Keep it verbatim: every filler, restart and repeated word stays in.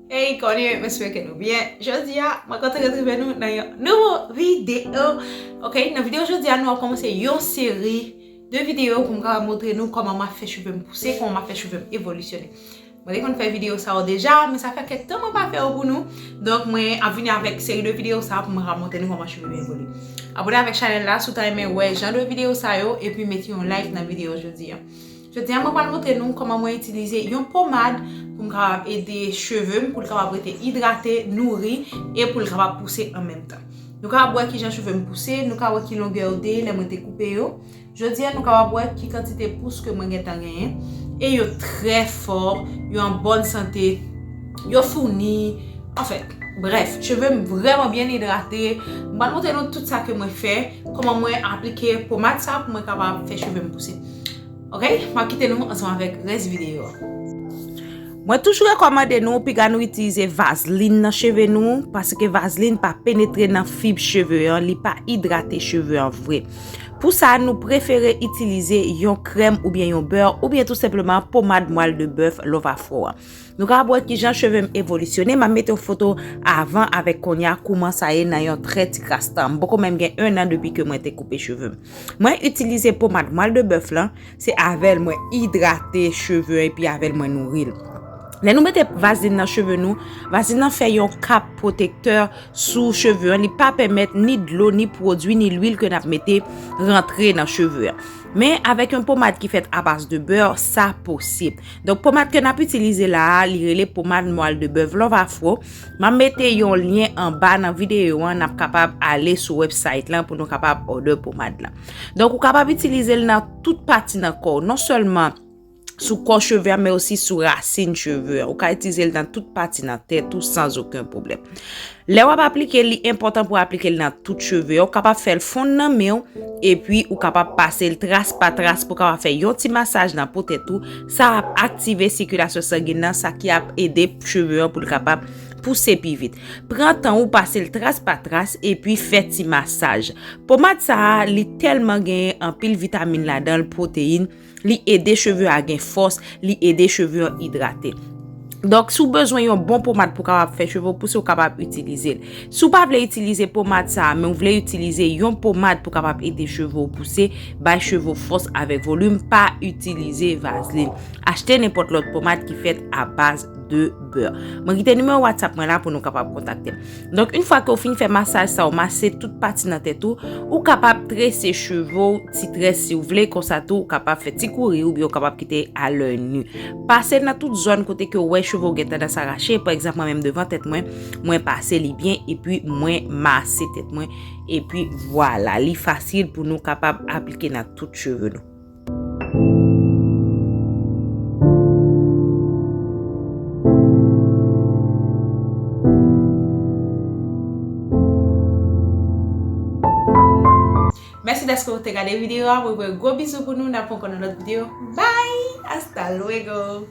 Hey, kòman nou ye? M espere ke nou byen. Jodi a, mwen kontan retwouve nou nan yon nouvo videyo. Ok, nan videyo jodi a, nou ap kòmanse yon seri de videyo pou m ka montre nou kòman m ap fè cheve m pouse, kòman m ap fè cheve m evolisyone. Mwen te konn fè videyo sa yo deja, men sa fè kèk tan mwen pa fè yo pou nou. Donk, mwen ap vini avèk seri de videyo sa pou mwen ka montre nou kòman cheve m evolye. Abone avèk chanèl la si w ta renmen wè jan de videyo sa yo, epi mete yon like nan videyo jodi a. Jodi a, mwen pral montre nou kòman mwen itilize yon pomad pou m kapab ede cheve m, pou l kapab rete idrate, nouri, e pou l kapab pouse an menm tan. Nou kapab wè kijan cheve m pouse, nou ka wè ki longè yo te ye lè mwen te koupe yo. Jodi a, nou kapab wè ki kantite pous ke mwen gentan genyen. E yo trè fò, yo an bòn sante, yo founi. Anfen, brèf, cheve m vrèman byen idrate. Mwen pral montre nou tout sa ke mwen fè, kòman mwen aplike pomad sa pou mwen kapab fè cheve m pouse. Ok, m ap kite nou ansanm avèk rès videyo a. Mwen toujou rekòmande nou piga nou itilize vazlin nan cheve nou, paske vazlin pa penetre nan fib cheve an, li pa idrate cheve an vre. Pou sa, nou prefere itilize yon krèm oubyen yon bè, oubyen tou senpleman pomad mwal de bèf Love Afro an. Nou kapab wè kijan cheve m evolisyone. M ap mete yon foto avan avèk kounye a kouman sa ye nan yon trè ti kras tan. M poko menm gen en an depi ke mwen te koupe cheve m. Mwen itilize pomad mwal de bèf lan, se avè l mwen idrate cheve an epi avè l mwen nouri l. Lè nou mete vazlin nan cheve nou, vazlin nan fè yon kap pwotektè sou cheve an, li pa pèmèt ni dlo, ni pwodui, ni lwil ke n ap mete rantre nan cheve an. Men avèk yon pomad ki fèt abaz de bè, sa posib. Donk, pomad ke n ap itilize la a, li rele pomad mwal de bèf Love Afro. M ap mete yon lyen anba nan videyo an, n ap kapab ale sou website lan pou nou kapab order pomad lan. Donk, ou kapab itilize l nan tout pati nan kò w, non sèlman sou kò cheve a, men osi sou rasin cheve a. Ou ka itilize l nan tout pati nan tèt ou san okenn pwoblèm. Lè w ap aplike l, li enpòtan pou w aplike l nan tout cheve a. Ou kapab fè l fonn nan men w, epi ou kapab pase l tras pa tras pou w kapab fè yon ti masaj nan po tèt ou. Sa ap aktive sikilasyon sangen nan, sa ki ap ede cheve a pou l kapab pouse pi vit. Pran tan ou, pase l tras pa tras, epi fè ti masaj. Pomad sa a, li tèlman genyen anpil vitamin ladan l, pwoteyin, li ede cheve a gen fòs, li ede cheve a idrate. Donk, si w bezwen yon bon pomad pou kapab fè cheve w pouse, ou kapab itilize l. Si w pa vle itilize pomad sa a, men w vle itilize yon pomad pou kapab ede cheve w pouse, bay cheve w fòs avèk volim, pa itilize vazlin. Achte nenpòt lòt pomad ki fèt abaz de bè. Mwen kite nimewo WhatsApp mwen la pou nou kapab kontakte m. Donk, yon fwa ke w fin fè masaj sa, w mase tout pati nan tèt ou, ou kapab trese cheve w, ti très si w vle, konsa tou, ou kapab fè ti kouri oubyen w kapab kite a lè ni. Pase l nan tout zòn kote ke w wè cheve w gen tandans a rache. Pa egzanp, mwen menm devan tèt mwen, mwen pase li byen, epi mwen mase tèt mwen, epi vwala, li fasil pou nou kapab aplike nan tout cheve nou. Mèsi dèske w te gade videyo a. Mwen voye gwo bizou pou nou. N ap wè ankò nan lòt videyo. Bye! Hasta luego!